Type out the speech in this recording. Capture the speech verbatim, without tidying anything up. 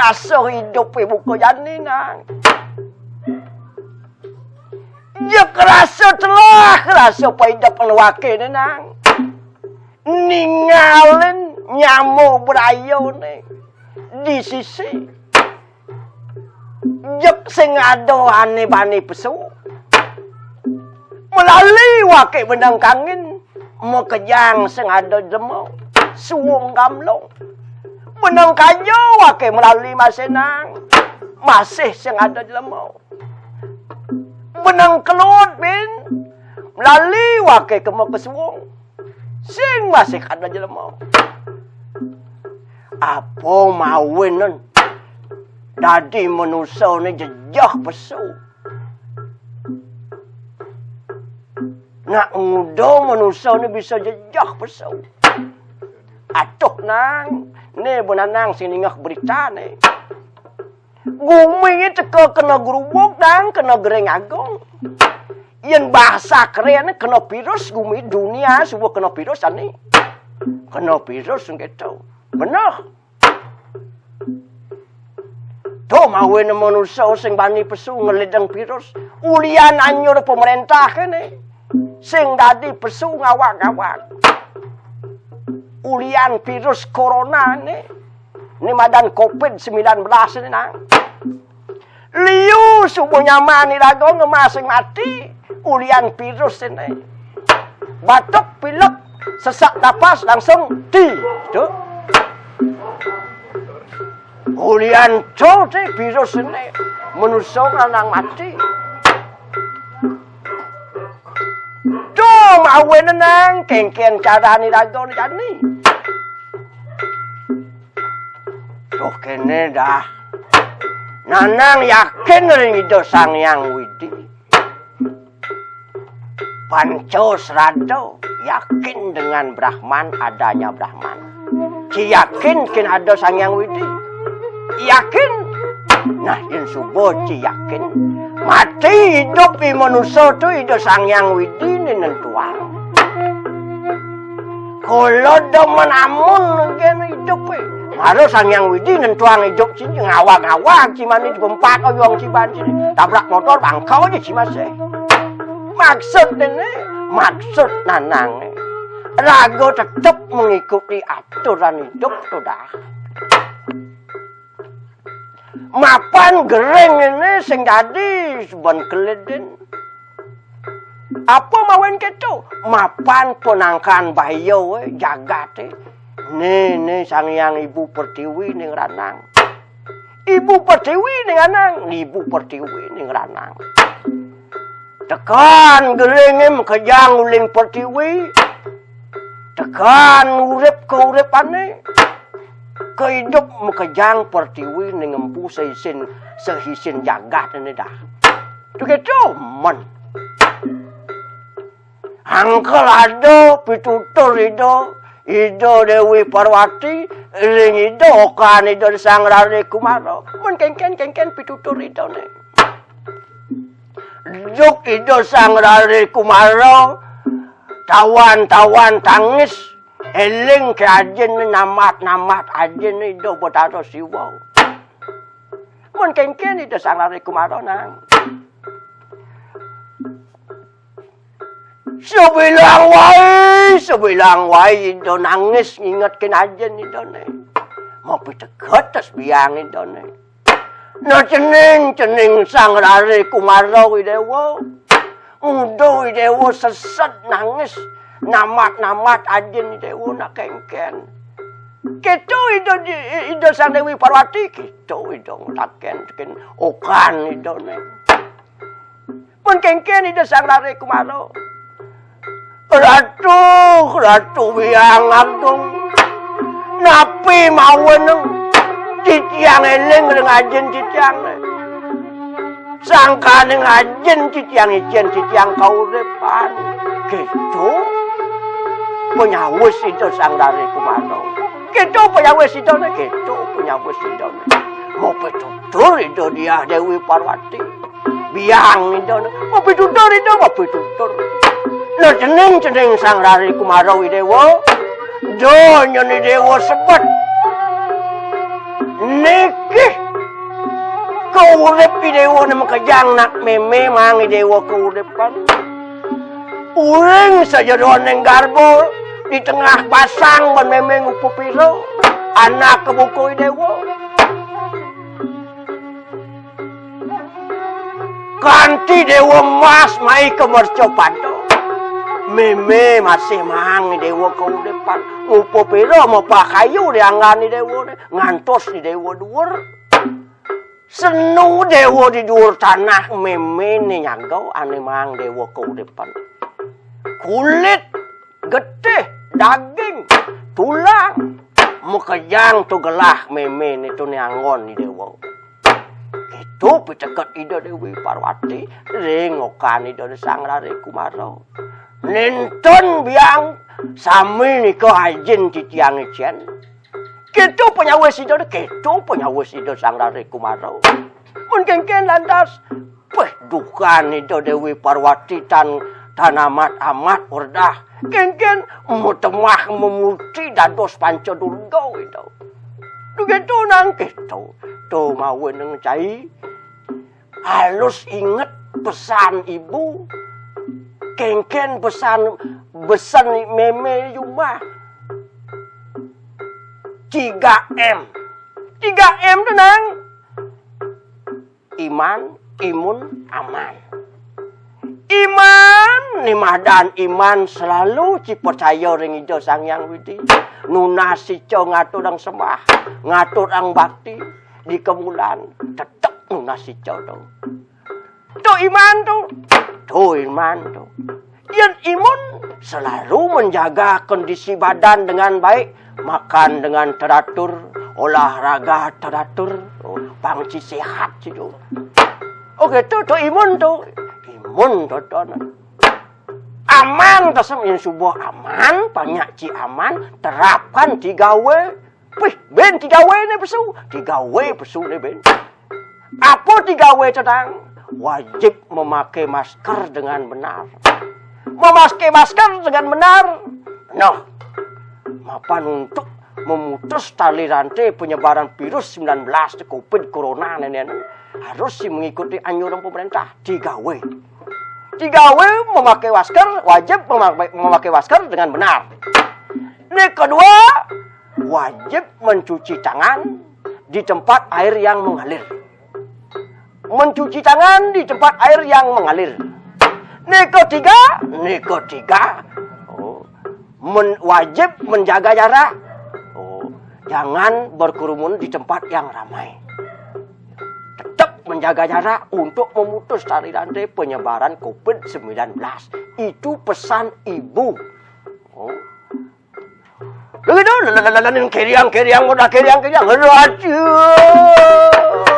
Rasa idup buka jani, Nang. Jek rasa telah, rasa paidup anu akéné, Nang. Ningalin nyama brayané di sisi. Jek sing ada ané bani pesu. Melali waké benang kangin, makejang sing ada jelema. Suung gamlong. Benang kaja waké melali masih, Nang. Masih sing ada jelema. Benang kelut, bin. Melali waké kema ka suung. Sing masih ada jelema. Apa mawinan dadi manusa né jejeh pesu. Nak nguda manusa né bisa jejeh pesu. Atuh, Nang, né benanang sing ningeh beritané. Gumi teka kena gerubuk, Nang, kena gering agung. Yén bahasa keréné kena virus, gumi dunia suba kena virus ané. Kena virus kéto. Beneh. Tuh mawinan manusa sing bani pesu ngelidang virus. Ulian anyur pemréntah kéné. Sing dadi pesu ngawag-ngawag. Ulian virus corona né. Né madan covid sembilan belas né, Nang. Liu suba nyaman iraga ngema sing mati, ulian virus né. Batuk, pilek, sesak napas langsung ti. Tuh. Ulian to té virus né. Manusa nang mati. Tuh, mawinan, Nang, kénkén carané iraga jani. Tuh kéné dah. Nanang yakin ring Ida Sang Hyang Widi. Panca srada yakin dengan Brahman, adanya Brahman. Ci yakin kén ada Sang Hyang Widi. Yakin. Nah, yén suba ci yakin, mati idup i manusa to Ida Sang Hyang Widi né nentuang. Kala demen amun gén idupé. Mara Sang Hyang Widi nentuang idup ci ngawag-ngawag ci mani di pempat oyong ci ban ci. Tabrak motor bangka aja ci masih. Maksud né, maksud nanangé. Raga tetep mengikuti aturan idup to dah. Mapan gering né sing dadi suban kelidin. Apa mawinan kéto? Mapan panangkan baya wé jagaté. Né, né Sang Hyang Ibu Pertiwi né ngranang. Ibu Pertiwi né ngranang, Ibu Pertiwi né ngranang. Tekan geringé makejang uling pertiwi. Tekan urip kauripané. Kaidup makejang pertiwi né ngempu seisin, seisin jagat né dah. To kéto men. Angkel ada pitutur Ida, Ida Déwi Parwati, ring Ida okan Ida Sang Rare Kumara. Men kénkén, kénkén pitutur Idané. Juk Ida Sang Rare Kumara, tawan-tawan tangis, éling ka ajin, namat-namat ajin Ida Betara Siwa. Men kénkén Ida Sang Rare Kumara, Nang. Sabilang waé, sabilang waé Ida nangis ngingetkin ajin Idané. Mapiteget tes biang Idané. Nah, cening, cening Sang Rare Kumara Widéwa. Nguda Widéwa sesed nangis, namat-namat ajin Widéwa nak kénkén. Kéto Ida di, Ida Sang Déwi Parwati, kéto Ida ngutaken, tekén okan Idané. Mun kénkén Ida Sang Rare Kumara. Ratu, Ratu Hyang Agung. Napi mawon titiang éling ring ajin titiang? Sangkaning ajin titiang icén titiang kauripan. Kéto panyawis Ida Sang Rare Kumara. Kéto panyawis Idané, kéto panyawis Idané. Mapitutur Ida Diah Déwi Parwati. Biang Idané. Mapitutur Ida, mapitutur. Nah, cening, cening Sang Rare Kumara Widéwa. Donya Déwa sebet. Niki Déwa né makejang nak mémé maang déwa kaudepan. Uling sajeroning garba di tengah basang ban mémé ngupupira. Anak kabuka déwa. Kanti déwa mas mai ka mercapada. Mémé masih maang déwa kaudepan. Ngupupira mapakayu di anggan déwa né. Ngantos déwa duur. Senu déwa di duur tanah mémé né nyaga ané maang déwa kaudepan. Kulit, getih, daging, tulang, makejang to gelah mémé né to né anggon déwa. Kéto piteket Ida Déwi Parwati ring okan Ida Sang Rare Kumara. Nénten biang sami nika ajin titiang icén. Kéto panyawis Ida, kéto panyawis Ida Sang Rare Kumara. Mun kénkén lantas, péh dukan Ida Déwi Parwati tan, tan amat-amat werdah. Kénkén matemah mamurti dados Panca Durga Ida. Duh kéto nang kéto. To mawinan cai. Alus inget pesan ibu. Kénkén pesan, pesan mémé jumah. Tiga M. Tiga M to nang. Iman, imun, aman. Iman, né madan iman selalu ci percaya ring Ida Sang Hyang Widi. Nunas ica ngaturang sembah, ngaturang bakti di kemulan, tetep nunas ica to. To iman to. To iman to. Yén imun selalu menjaga kondisi badan dengan baik, makan dengan teratur, olahraga teratur, oh, pang ci sehat ci to. Oké, to, to imun to. Imun to, to. Aman, tasem yén suba aman, panyak ci aman, terapkan tiga W. Wih, bén tiga W né pesu. Tiga W pesu né bén. Apa tiga W to nang? Wajib memakai masker dengan benar. Memakai masker dengan benar. Nah, mapan untuk memutus tali rantai penyebaran virus sembilan belas, covid corona né, né, harus sih mengikuti anjuran pemerintah. Tiga W. Tiga W, memakai masker, wajib memakai, memakai masker dengan benar. Né kedua, wajib mencuci tangan di tempat air yang mengalir. Mencuci tangan di tempat air yang mengalir. Né ketiga, né ketiga, oh, men-, wajib menjaga jarak. Oh, jangan berkerumun di tempat yang ramai. Tetap menjaga jarak untuk memutus tali rantai penyebaran covid sembilan belas. Itu pesan ibu. Oh. Begitu, lalalalalalan, keriang, keriang, udah keriang, keriang. Aduh, aduh.